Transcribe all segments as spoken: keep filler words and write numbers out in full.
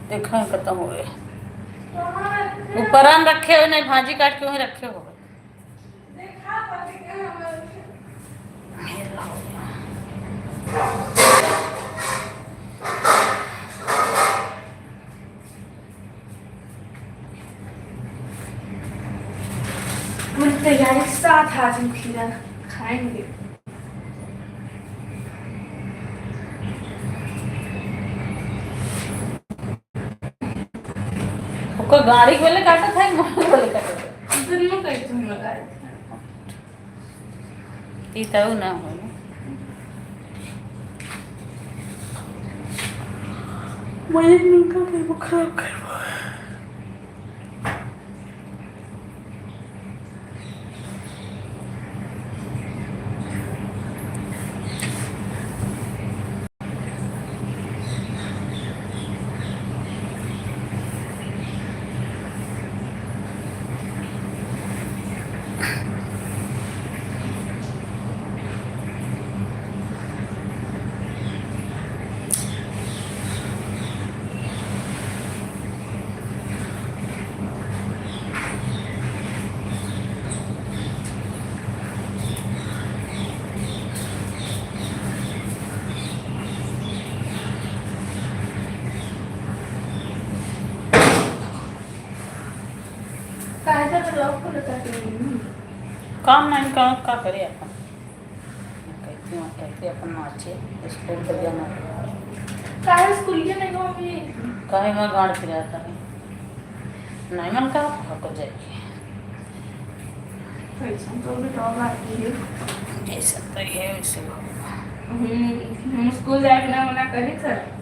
देखो, खत्म हो गए। ऊपर आन रखे हो, नहीं भाजी काट के वहीं रखे हो। पूरी तैयारी के साथ आज हम खीरा खाएंगे। ओकर गाड़ी के वाले काटत है, मोटर वाले काटत है। दुनू कहीं तुम लगा रहे थे। ई त उ ना हो। मैं एक मिनट का टेबल खराब करबो। काहे का तो लॉक खोले का के नहीं? काम नहीं, काम का करे अपन। कहती हूँ, कहती अपन नाचे, स्कूल के जाना। काहे स्कूल के नहीं हो अभी? काहे मैं गाड़ फिराता है? नहीं मन का, आपको जाइए। ऐसा तो भी तो बात ही है। जैसा तो है, वैसे हो। हम्म, हम स्कूल जाए के ना मना करी सर।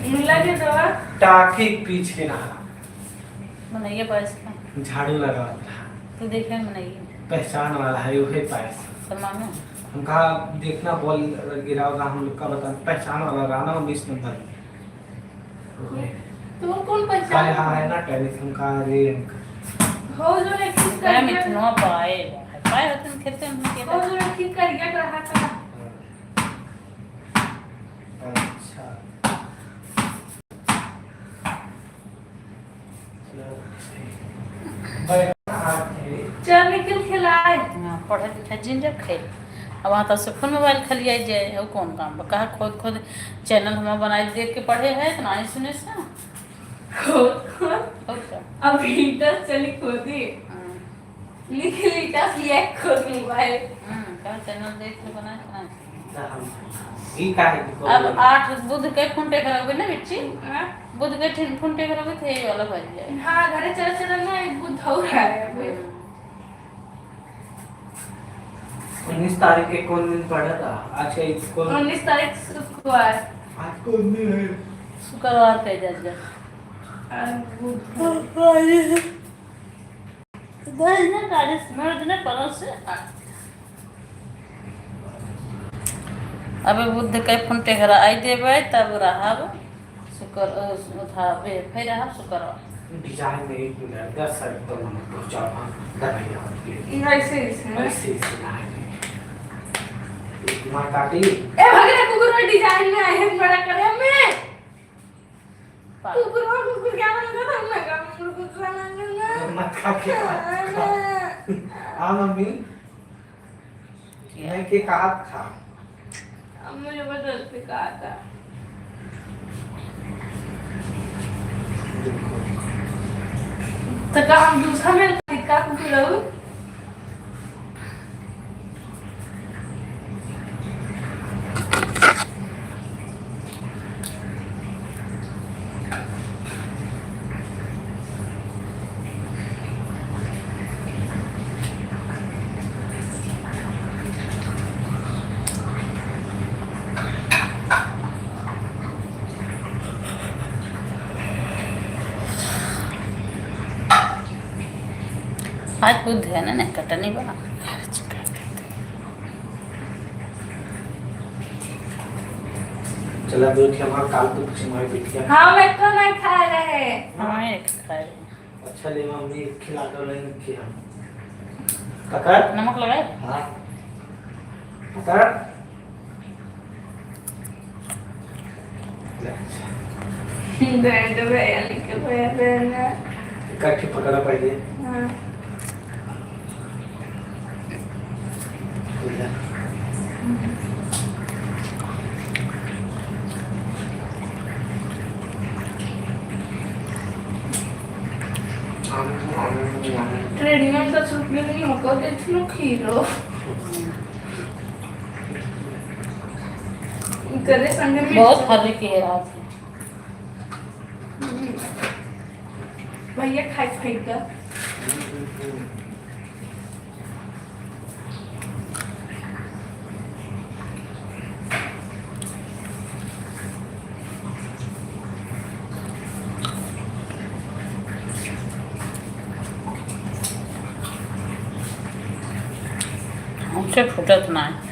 मिला के दवा। टाकी के पीछे रहा। मनइया पायस का। झाड़ू लगावत रहा। तू देखे मनइया। पहचान वाला है, उहे पायस। तो मामा। हम कहा, देखना, बॉल गिरा होगा, हम लोग का बता, पहचान वाला रहा ना, उन्नीस नंबर। उहे। तू कौन पहचान? काहे, हाँ, है ना, टेलीफोन का, अरे, हम हो जो एक चीज का मैं मिथुनवा पाए, पाए होते हैं, खेते में खेते। हो जो एक चीज का रिएक्ट रहा था। हाँ। अच्छा। चल निकल खेलाए। हाँ, पढ़े लिखे जिन जब खेल। अब वहाँ तो से फोन मोबाइल खलियाई जाए, अब कौन काम बा? कहा खोद खोद चैनल हम बनाए देख के पढ़े है, तो नहीं सुने से। खोद खोद? और क्या? अब इंटर चली खोदी। हाँ। लिख ली का सिया खोद मोबाइल। हम्म, का चैनल देख के बना के ना। ना, हम, ई का है कि अब आठ बुध के फोन पे करबे ना बिच्ची? हाँ। बुध के ठिन-, फोन पे करबे थे, ये वाला बज जाए। हाँ, घरे चल चल ना, एक बुध हो रहा है अभी। हम्म। उन्नीस तारीख के कौन दिन पड़ा था? आज का एक कौन? उन्नीस तारीख शुक्रवार। आज कौन दिन है? शुक्रवार पे जा जा। आज बुध। तो दही ना डाले, मर्द ने परस से आ। अबे बुध के फोन टेकरा आई देबे, तब रहब शुक्र, अ, उठा, बे, फिर रहब शुक्रवार। डिजाइन में एक मिनट, दस साल तो मन पहुंचा, दवाई आती है। ई ऐसे, ऐसे ना? ऐसे, ऐसे ना है। इतना काटी। ए, भगना कुकुर में डिजाइन में आए हैं, बड़ा करे में। पागल। कुकुर, कुकुर क्या बोल रहा था? मैं कहा, कुकुर, कुकुर क्या बोल रहा था? मत खा के, मत खा। हाँ, मम्मी। क्या? मैं के कहा था? अम्मी जबरदस्ती कहा था। तो का हम दूसरा में टिक्का कुकुर रहू? खुद है ना, नहीं कटनी बा। चला, दो ठे हमार काल तो कुछ हमारे पीठ के। हाँ, मैं तो नहीं खा रहे। हाँ, एक खा रहे। अच्छा, ले मम्मी खिला दो, नहीं खिला। पकड़। नमक लगाए? हाँ। पकड़। ले। दर्द भैया लेके बैठ रहे हैं। इकट्ठे पकड़ा पहले। हाँ। ले। ट्रेनिंग में तो छुट्टी नहीं होगा, तो इसमें खीरो। करे संगे में बहुत हल्के है आज। भैया खाई फेंक दो। हमसे फूटत ना है।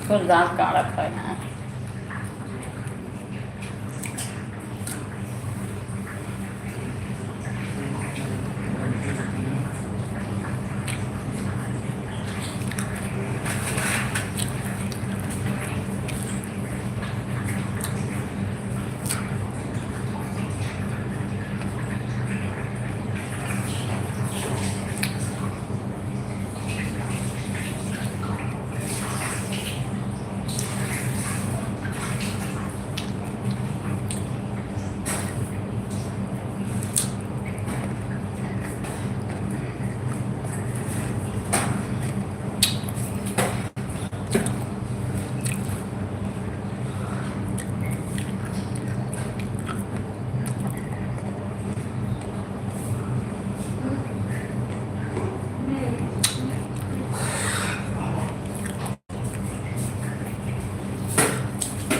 कुछ दांत काढ़ा खाए ना।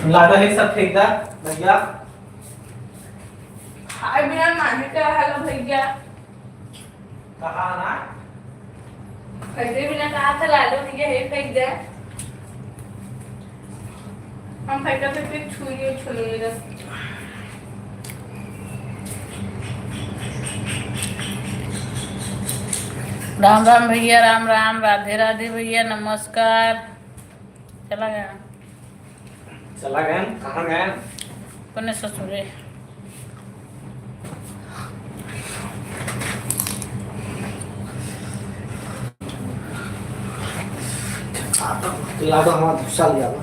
लादा है सब फेंक दा भैया। खाए बिना नानी का हाल भैया। कहा ना? ऐसे बिना कहा था लाडो भैया, हे फेंक दे। हम फेंका थे, फिर छुई छुई रस। राम राम भैया, राम राम, राधे राधे भैया, नमस्कार। चला गया। चला गया? कहाँ गया? अपने ससुरे। लाडो हमारा भूसा लिया बा।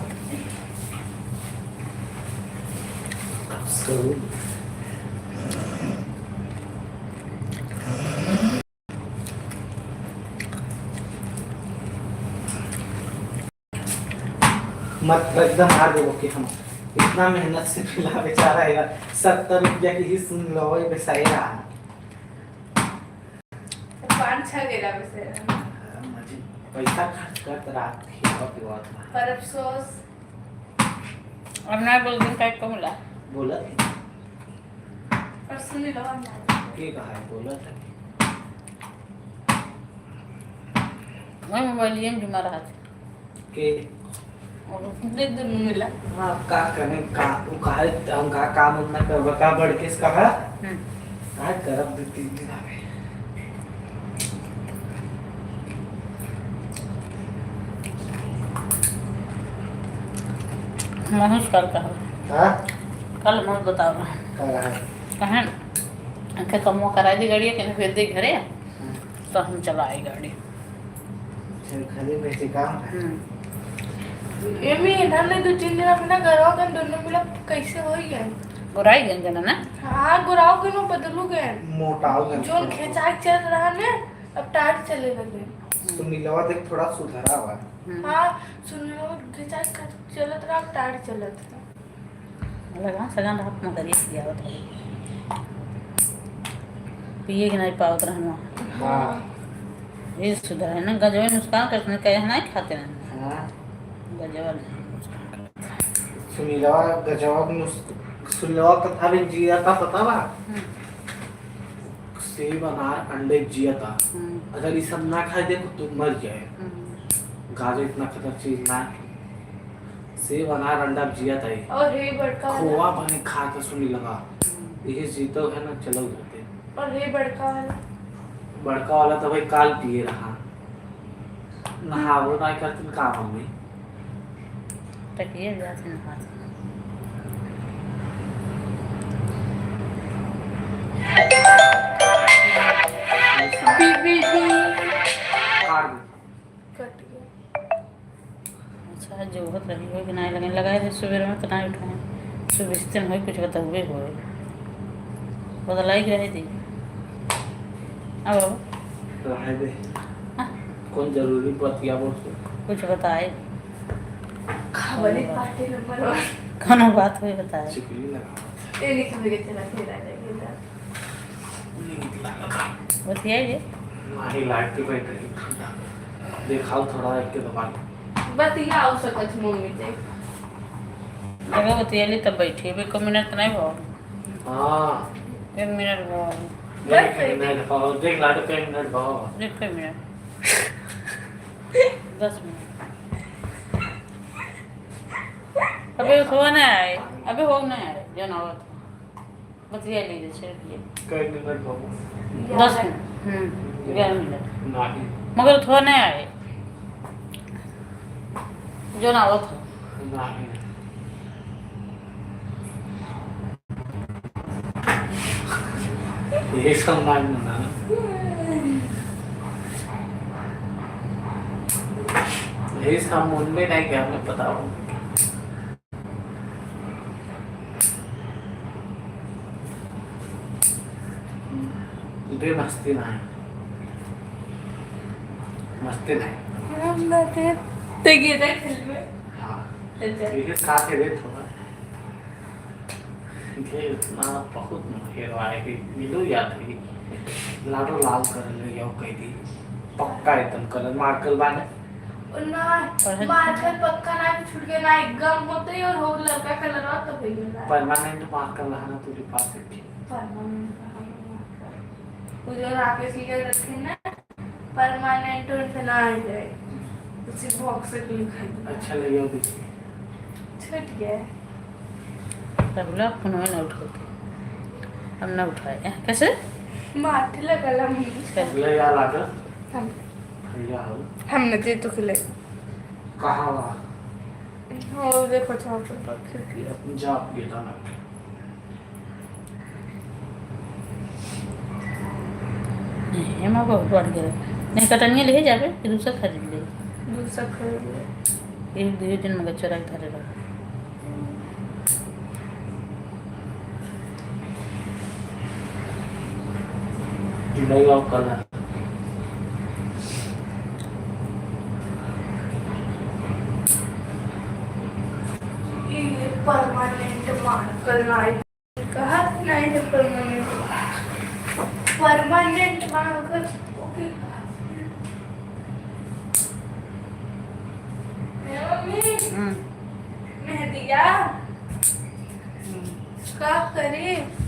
मत एकदम हार गए कि हम इतना मेहनत से मिला बेचारा है यार, सत्तर रुपया की ही सुन लो, वही बेचारा। पाँच छह गेला बेचारा। मजी पैसा खर्च करत रात खियावत पियावत बा। पर अफसोस। अब ना बोल दिन का कम ला। बोलत है। पर सुन लो हम ना। के कहा है बोलत है? वही मोबाइल ये में जुमा रहा था। के? और दे दे मिला। हाँ, का करें, का, उ काहे, हम का काम उतना करबा, का बड़के से कहा? हम्म। का करब दो तीन दिन आवे। महेश कल कहा। हाँ? कल मत बताओ। का रहा? कहें, आके कमवा करा दी गाड़िया, के भेज दे घरे, हम्म। तो हम चला आई गाड़ी। चल, घरे में से काम है। हम्म। एमे इधर ले दो तीन दिन अपना घरवा के दोनों मिला कैसे होई है? गोराई गए जना ना? हाँ, गोराव के नो बदलू गए। मोटाव गए। जोन खेचाई चल रहा ने, अब टाइट चले लगे। सुनीलवा देख थोड़ा सुधरा हुआ। हम्म। हाँ, सुनीलवा खेचाई कर चलत रहा, अब टाइट चलत रहा। लगा सगन रात में करिए पियावत रहे। पिए के नहीं पावत रहन वहाँ। हाँ। ये सुधर है ना, गजवा नुस्कान करते कहे नहीं खाते रहन। हाँ। गजवा नहीं नुस्कान करते। सुनीलवा गजवा नुस-, सुनलेवा कथा में जियता पता बा? हम्म। सेब, अनार, अंडे जियता। हम्म। अगर ई सब ना खाए देखो तो मर जाए। हम्म। गाजर इतना खतरनाक चीज ना है। सेब, अनार, अंडा जियता है। और हे बड़का वाला? खोवा बने खा के सुनी लगा। हम्म। यही जीतो है ना, चलो घर पे। और हे बड़का वाला? बड़का वाला तो भाई काल पिए रहा। नहावो ना करती का मम्मी? तकिए जात है नहात। B, B, B. काट दे। कट गया। अच्छा, जो होत रही हो कि नाहीं लगे, लगाए रहे सुबेर में तो नाहीं उठाए। सुबिस्ते में होई, कुछ बतौबे होई। बदलाई के रहे दी। अब, अब। रहे दे। हाँ। कौन जरूरी बतिया बोल के? कुछ बताए। खबरी पार्टी नंबर वन। कौनो बात होई बताए। चिकली लगा। ये लिख के चला के आ जाएगी इधर। बतियाई रे। नाही, लाइट पे बैठ रही, ठंडा। देखाओ थोड़ा एक के दबा के। बतियाओ सकत मम्मी से। अगर बतियाली तब बैठी, अभी एको मिनट नहीं भा। हाँ। एक मिनट भा। बस एक मिनट भा। देख लाइट पे एक मिनट भा। देख एक मिनट। दस मिनट। अबे उठवा नहीं आए, अबे हो नहीं आए, जौन आवत। बतिया लीजिए, छेड़ दिए। कई मिनट बाबू? दस मिनट। हम्म, ग्यारह मिनट। नहीं। मगर थोड़ा नहीं आए। जौन आवत हो। नहीं। ये सब ना, ना। ये सब मन में नहीं क्या, मैं बताऊँ। दे मस्ती नाही। मस्ती नाही। हम ना दे, ते गिरे फिल्म में। हाँ। अच्छा। ये साथ ही दे थोड़ा। ये इतना बहुत हेरवाए कि मिलो याद ही। लाडो लाल कर ले यो कह दी। पक्का एकदम कलर मार्कल बाने। ना, पढ़े मार्कर पक्का ना छूट गया, ना एकदम होते ही और हो लड़का कलर और तो भइल ना। परमानेंट मार्कर रहना तोरे पास एक ठे। Permanent marker. वो जो राकेश जी के रखे ना, परमानेंट उन पे ना आ जाए। उसी बॉक्स से क्यों खाई? अच्छा लगे हो देखिए। छूट गया। तब लोग फोन में ना उठाते। हम ना उठाए। कैसे? माथे लगल हम। कैसे? ले यार आजा। हम भैया हो। हमने दे तो खिले। कहाँ बा? हो, देखो, छाप पर खिड़की है। जा, बेटा ना। नहीं, एमा बहुत बढ़ गया। नहीं, कटनिया ले जाबे, कि दूसरा खरीद ले? दूसरा खरीद ले। एक दुई दिन मगर चोरा के धरे रहो। नहीं, अब कल है। ये परमानेंट मार्कर नहीं, कहा नहीं तो परमानेंट, परमानेंट मार्कर। ओके। ए मम्मी, हम्म। मेहंदिया। हम्म। का करी?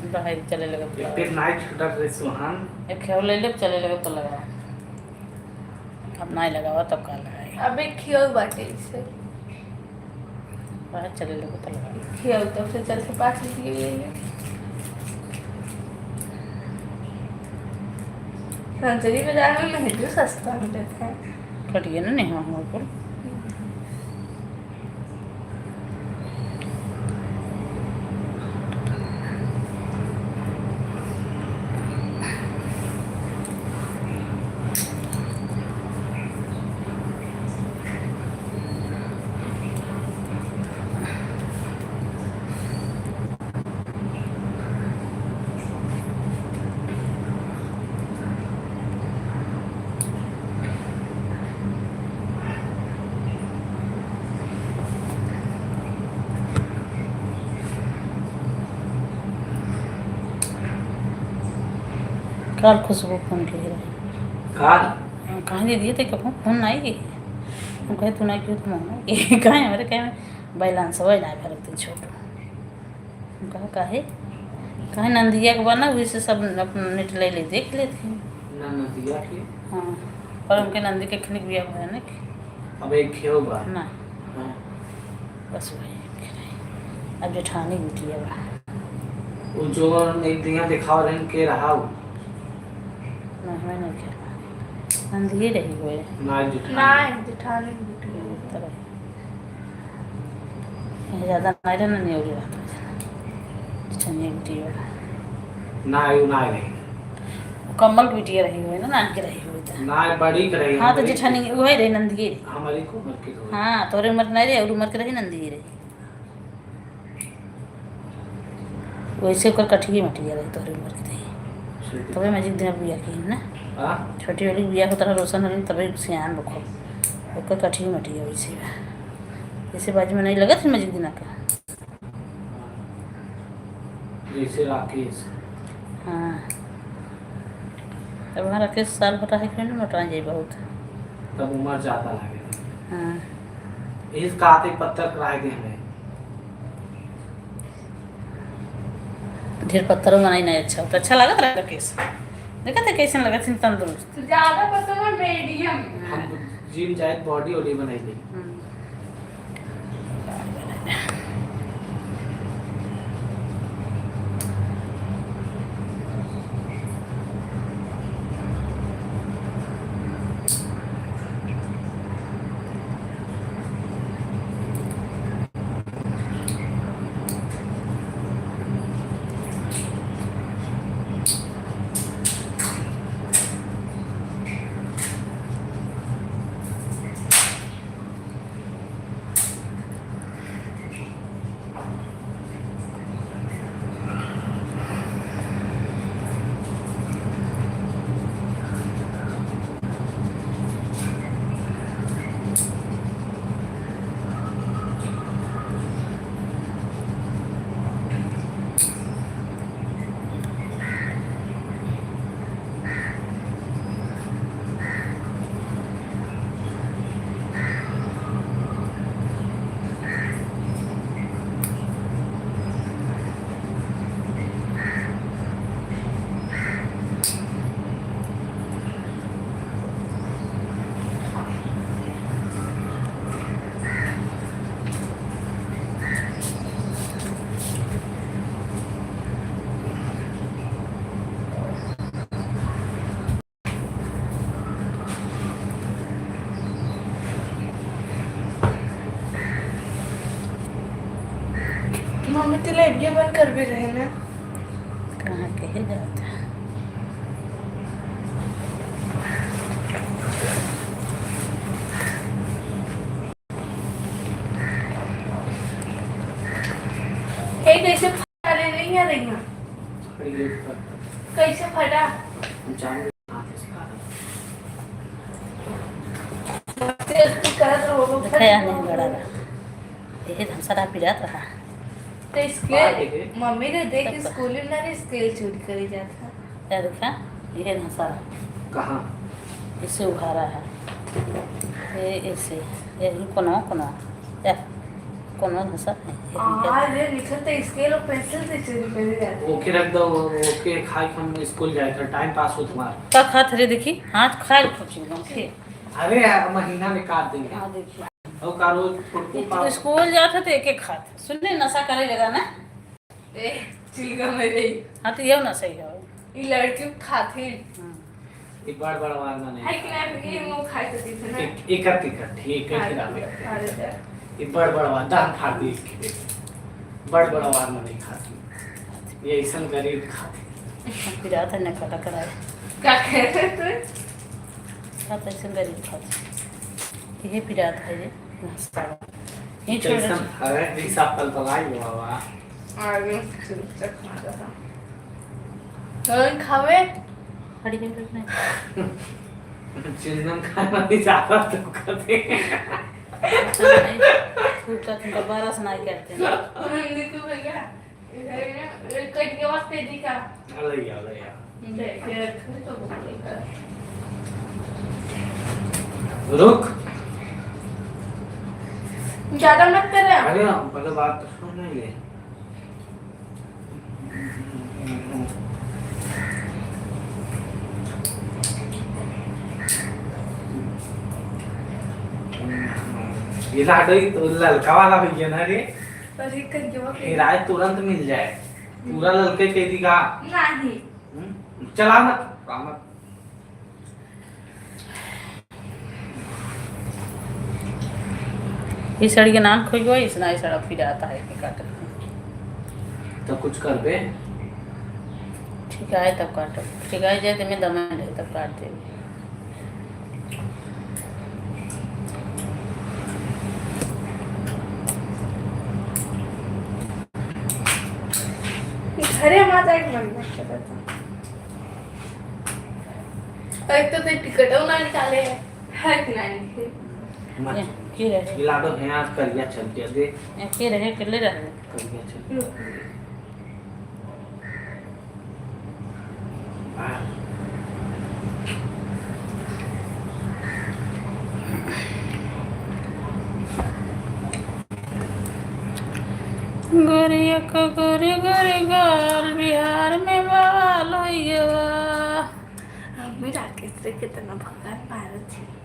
बाहर चले लगे तो एक लगा। नाइट डर रे सुहान। एक खेल ले ले, चले लगे तो लगा। अब नाहीं लगावा, तब का लगाई? अबे खियो बाटे इसे। बाहर चले लगे तो लगाई। खियो तब से चल के पास निकली गई है। संतरी बाजार में मेहंदी सस्ता मिलत है। कटिए ना नेहा हमारे को। काल खुशबू फोन किहे रहे। काल? हाँ, कहाँ दीदी, ते कब फोन नाहीं किहे? हम कहे, "तू नाहीं किहे तो हम नाहीं किहे।" कहे, हमरे कहे, "बैलेंस हो ना, भरत दिन छोटू।" कहा, काहे? काहे नंदिया के बना, वही से सब अपन नेट ले ले, देख लेते हैं। ना नंदिया के? हाँ, पर उनके नंदी के खनिक बिया हुआ है ना कि? अब एक खेल बा। ना। हाँ। बस वही एक रही। अब जेठानी बिटिया बा। वो जो एक दिया दिखाओ रहन के रहा हो। ना, हमें नहीं खेला। नंदिये रही हुए। ना, जेठानी। ना, जेठानी बिटिया। तरह। ये ज्यादा नहीं रहना, नहीं होगी बात। जेठानी बिटिया। ना, यू ना रही। कमल बिटिया रही हुई ना, नान के रही हुई था। ना, बड़ी के रही, हाँ, तो हमारी जेठानी वही रही, नंदिये रही। हमारी को उम्र के तो। हाँ, तोरे उम्र के नहीं रही, और उम्र के रही, नंदिये रही। वैसे ओकर कठिए मटिया रही, तोरे उम्र के रही। सही। तबे मजिक दिन बिया की ना। हाँ? छोटी वाली बिया को तरह रोशन होलिन, तबे सियान बखो। ओकर कठिए मटिया वैसे बा। जैसे बाजू में नहीं लगत है मजिक दिन का। जैसे राकेश। हाँ। अब हमारा राकेश साल भर रहे, क्यों नहीं मोटा जाए बहुत। तब उम्र ज्यादा लगे। हाँ। इस काते पत्थर कराए दे हमें। ढेर पत्थरों में नहीं, नहीं अच्छा होता। अच्छा लागत रहा राकेश। देखा था कैसे लगत है तंदुरुस्त। ज्यादा पत्थर ना, मीडियम। हम जिम जाए, बॉडी वॉडी बनाई दे। हम्म। मम्मी, तू लाइट बंद कर भी रहे ना। कहाँ कहे जाता है? ए, कैसे फटा रे, नहीं आ रही ना? कैसे फटा? जान दे, हाथ से फटा। तेल की करत रहो, वो देखा यार, नहीं बड़ा रहा। यही धमसा रहा, पिरात रहा। तो स्केल, मम्मी ने देख, स्कूल में ना रे, स्केल चोरी करे जाता। क्या देखा? ये धंसा। कहाँ? इसे उघारा है। ये ऐसे, ये ही कोनो, कोनो। या, कोनो धंसा नहीं, ये हम क्या हाँ, ये लिखत है, स्केल और पेंसिल से चोरी करे जाते हैं। ओके रख दो, ओके खाए के हम स्कूल जाए, तो टाइम पास हो तुम्हारा। का खात रे, देखी? हाथ खाए खूब चीज, ओके। अरे यार, महीना में काट देंगे। हाँ, देखिए। और का रोज फुटकू ये तो पाव। स्कूल जात है तो एक एक खात। सुन ले, नशा करे लगा ना। ए, चिलगम है रे। हाँ, तो ये ना सही है। ई लड़की खात है। हाँ। ई बड़ बड़ आवाज में नहीं। है कि ना, ये मुंह खाए तो दिखे ना। एक, एक आध, एक आध, ठीक है, हाँ, खिला दे। खा लेते हैं। ई बड़ बड़ आवाज, दांत फाड़ दी इसकी, देख। बड़ बड़ आवाज में नहीं खाती। ये ऐसन गरीब खाती। हम पिरात है ना, खड़ा कराए। क्या कह रहे थे? आप ऐसन गरीब खाती। ये पिरात है ये। नाश्ता। ये छोड़ कैसन दे। हवे, जैसा पलपलाई हुआ बा। आगे से खा रहा। कौन खावे? हरी के नहीं। चिंदन खाना नहीं चाहता तो कहते। तू का तुमको बारह सुनाई करते हैं। हिंदी को भैया। इधर ना, ये कट के वास्ते दी का? अरे यार, अरे यार। रुक। ज्यादा मत कर रहा। अरे, पहले बात तो सुन ले। ये लाडो ही तो ललका वाला भैया ना रे। अरे करिया वाला। हेराए तुरंत मिल जाए। पूरा ललके के दिखा। नहीं। हम्म? चला मत, चला मत। ये साड़ी के नाम खोजो, इस ना ये साड़ा फिर आता है कि काटत। तो कुछ करबे? ठीक है, तब काटब। ठीक है, जाए तो मैं दमन रहे, तब काट देबे। घरे हमारा एक मन नहीं करता। एक तो ते टिकटो ना निकाले है। है कि ना निकले? मत। ये, ये रहे। ये लाडो है आज करिया छल के दे। ये, ये रहे, के ले रहे। करिया छल। हम्म। गोरिया का गोरी गोरी गाल, बिहार में बवाल होइए बा। अम्मी राकेश से कितना भगवान मारत है।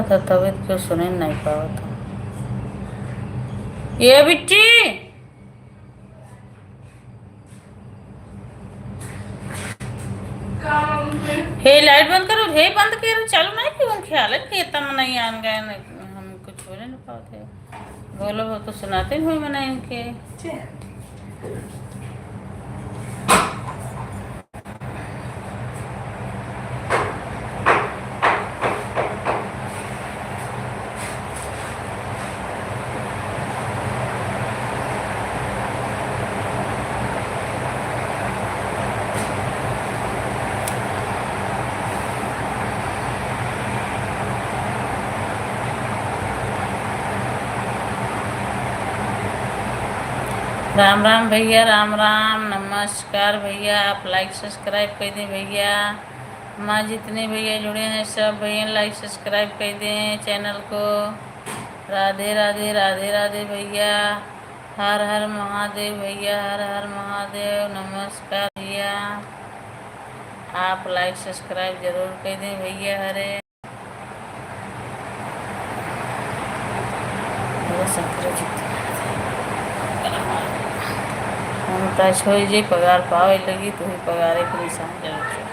था, तबीयत क्यों सुने नहीं पावत हो। ये बिट्टी, हे लाइट बंद करो, हे बंद करो, चालू नहीं कि हम ख्याल है कि इतना नहीं आन गए न, हम कुछ बोले नहीं पावत है। बोलो, वो तो सुनाते हुए मना इनके। राम राम भैया, राम राम, नमस्कार भैया। आप like subscribe कर दें भैया। हमारे जितने भैया जुड़े हैं, सब भैया like subscribe कर दें channel को। राधे राधे, राधे राधे भैया। हर हर महादेव भैया, हर हर महादेव। नमस्कार भैया, आप like subscribe जरूर कर दें भैया। हरे बोलो शंकर जी। हम तो छोड़ जे पगार पावे लगी, तो ही पगारे के निशान जरूर चढ़े।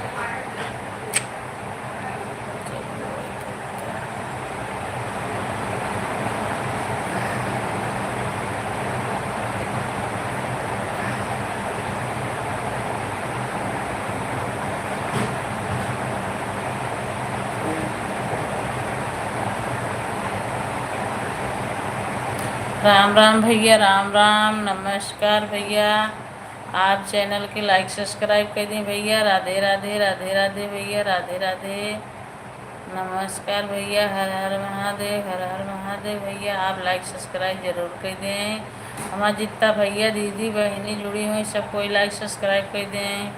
राम राम भैया, राम राम, नमस्कार भैया। आप channel के like subscribe कर दें भैया। राधे राधे, राधे राधे भैया, राधे राधे। नमस्कार भैया, हर हर महादेव, हर हर महादेव भैया। आप like subscribe जरूर कर दें। हमार जितना भैया, दीदी, बहिनी जुड़ी हुई, सब कोई like subscribe कर दें।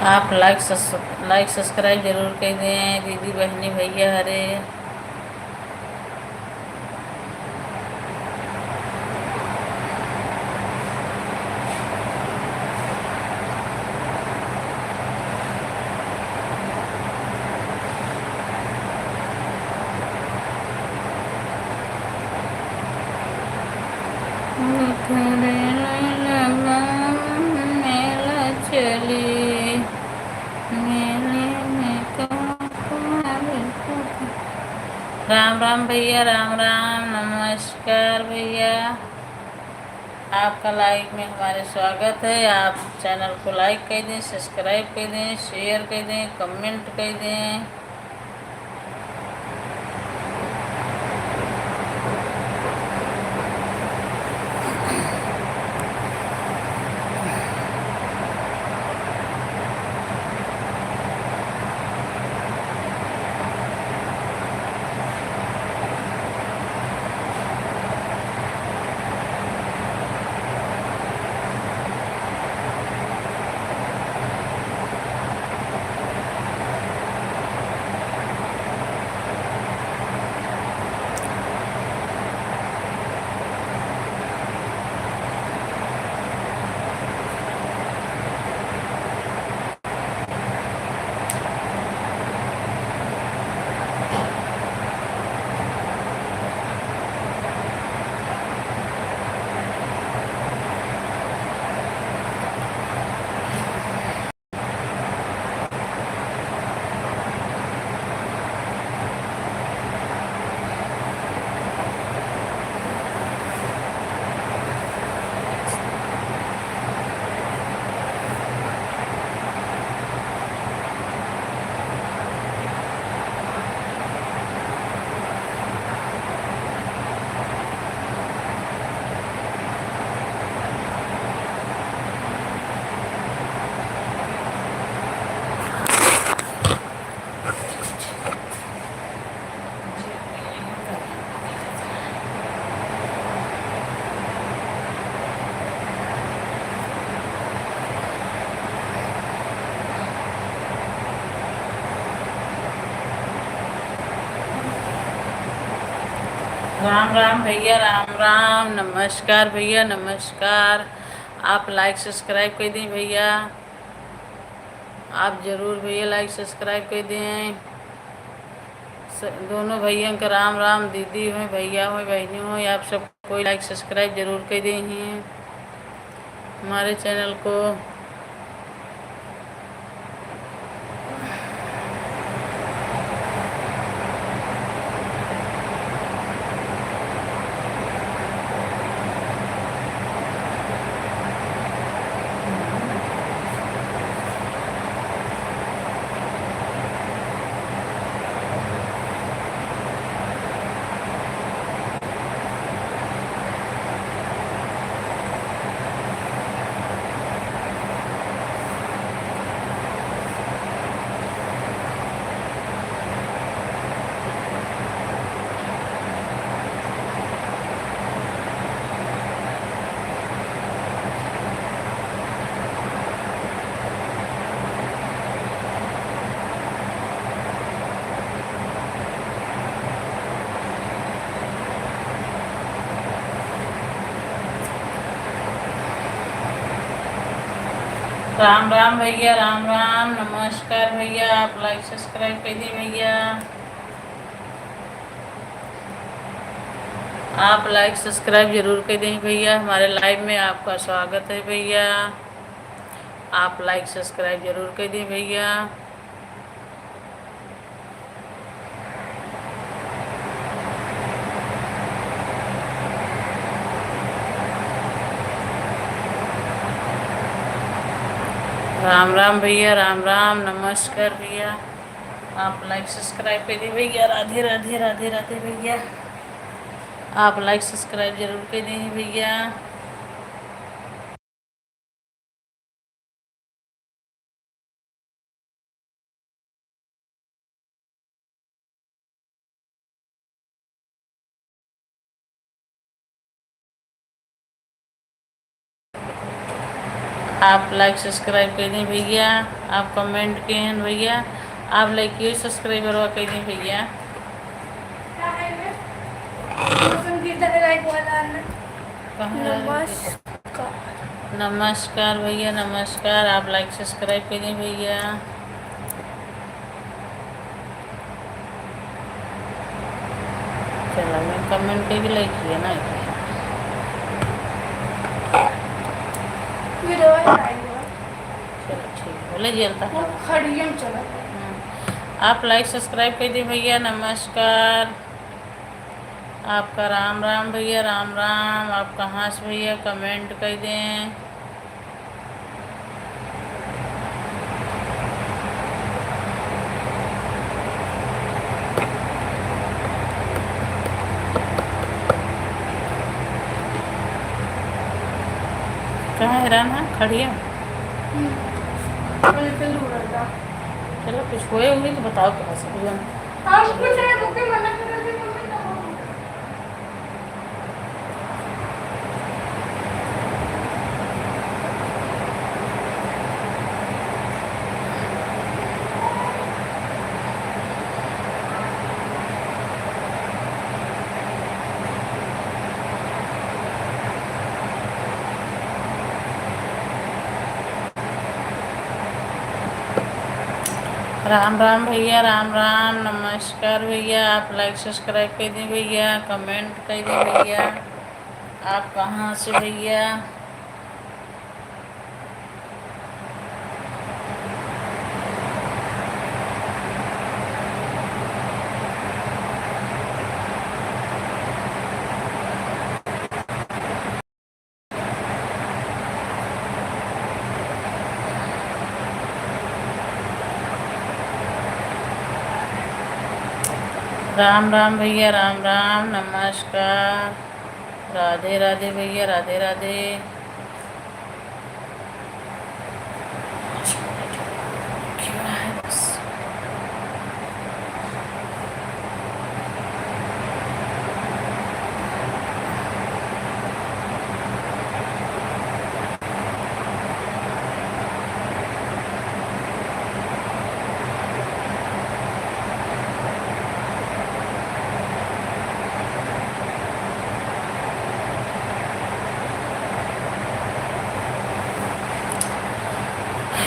आप like सब्स-, like subscribe जरूर कर दें दीदी, बहिनी, भैया हरे। मेला चली, मेले में तो राम राम भैया, राम राम, नमस्कार भैया। आपका live में हमारे स्वागत है। आप channel को like कर दें, subscribe कर दें, share कर दें, comment कर दें। राम राम भैया, राम राम। नमस्कार भैया, नमस्कार। आप like subscribe कर दें भैया। आप जरूर भैया like subscribe कर दें। स-, दोनों भैया के राम राम, दीदी होय, भैया होय, बहिनी होय, आप सब कोई like subscribe जरूर कर दें हमारे channel को। राम राम भैया, राम राम, नमस्कार भैया, आप like subscribe कर दें भैया, आप like subscribe जरूर कर दें भैया। हमारे live में आपका स्वागत है भैया, आप like subscribe जरूर कर दें भैया। राम राम भैया, राम राम, नमस्कार भैया, आप like subscribe कर दें भैया। राधे राधे, राधे राधे भैया, आप like subscribe जरूर कर दें भैया। आप like subscribe कर दें भैया, आप comment के हैं भैया, आप like ये subscriber वा कर दें भैया। कहाँ रह गए? नमस्कार। नमस्कार भैया, नमस्कार। आप like subscribe करें भैया। चलो, मैं comment पे भी like किया ना। चलो, ठीक, बोले जी, अलता वो खड़ी हम चला। हम्म। आप like subscribe कर दें भैया, नमस्कार। आपका राम राम भैया, राम राम। आप कहाँ से भैया, comment कर दें। कहाँ हैरान है? खड़िया? हम्म। चलो, कुछ होए होंगे तो बताओ, कहाँ से भैया? हम कुछ नहीं, रुके, मना कर रहे थे, मम्मी, ना बोलो। राम राम भैया, राम राम, नमस्कार भैया। आप like subscribe कर दें भैया, comment कर दें भैया। आप कहाँ से भैया? राम राम भैया, राम राम, नमस्कार, राधे राधे भैया, राधे राधे।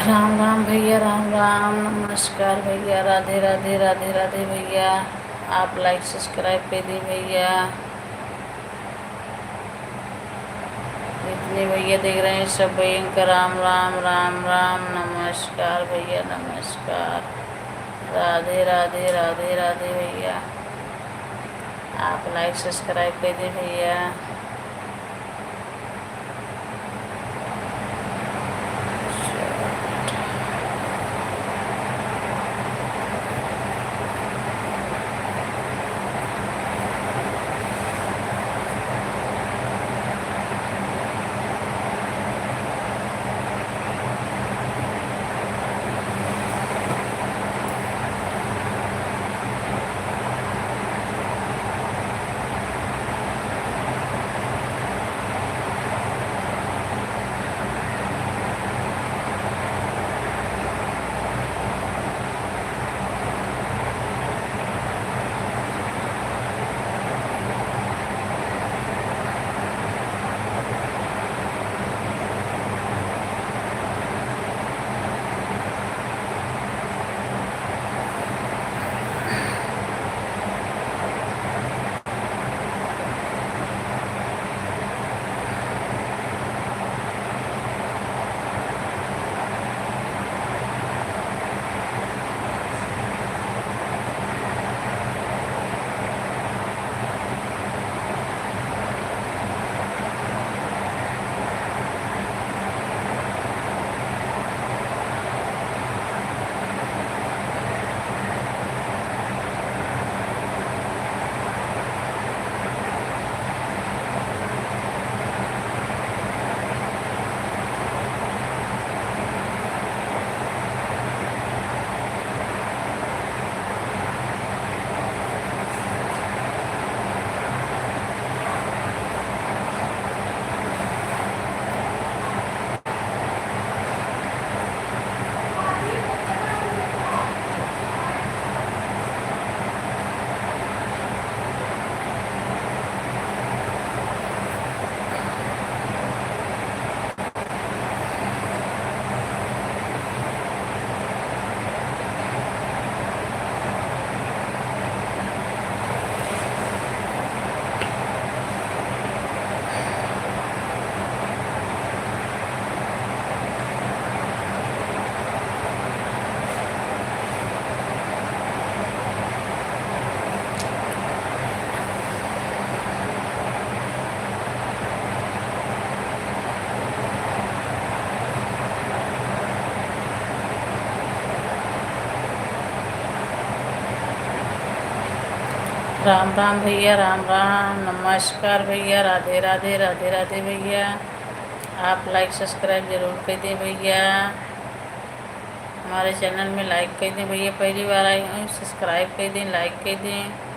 राम राम भइया, राम राम, नमस्कार भइया, राधे राधे, राधे राधे भइया। आप like subscribe कइ दी भइया। जितने भइया देख रहे हैं सब भइया का राम राम, राम राम, नमस्कार भइया, नमस्कार, राधे राधे, राधे राधे भइया। आप like subscribe कइ दी भइया। राम राम भइया, राम राम, नमस्कार भइया, राधे राधे, राधे राधे भइया। आप like subscribe जरूर कइ दें भइया। हमारे channel में like कइ दें भइया, पहली बार आए हैं, subscribe कइ दें, like कइ दें।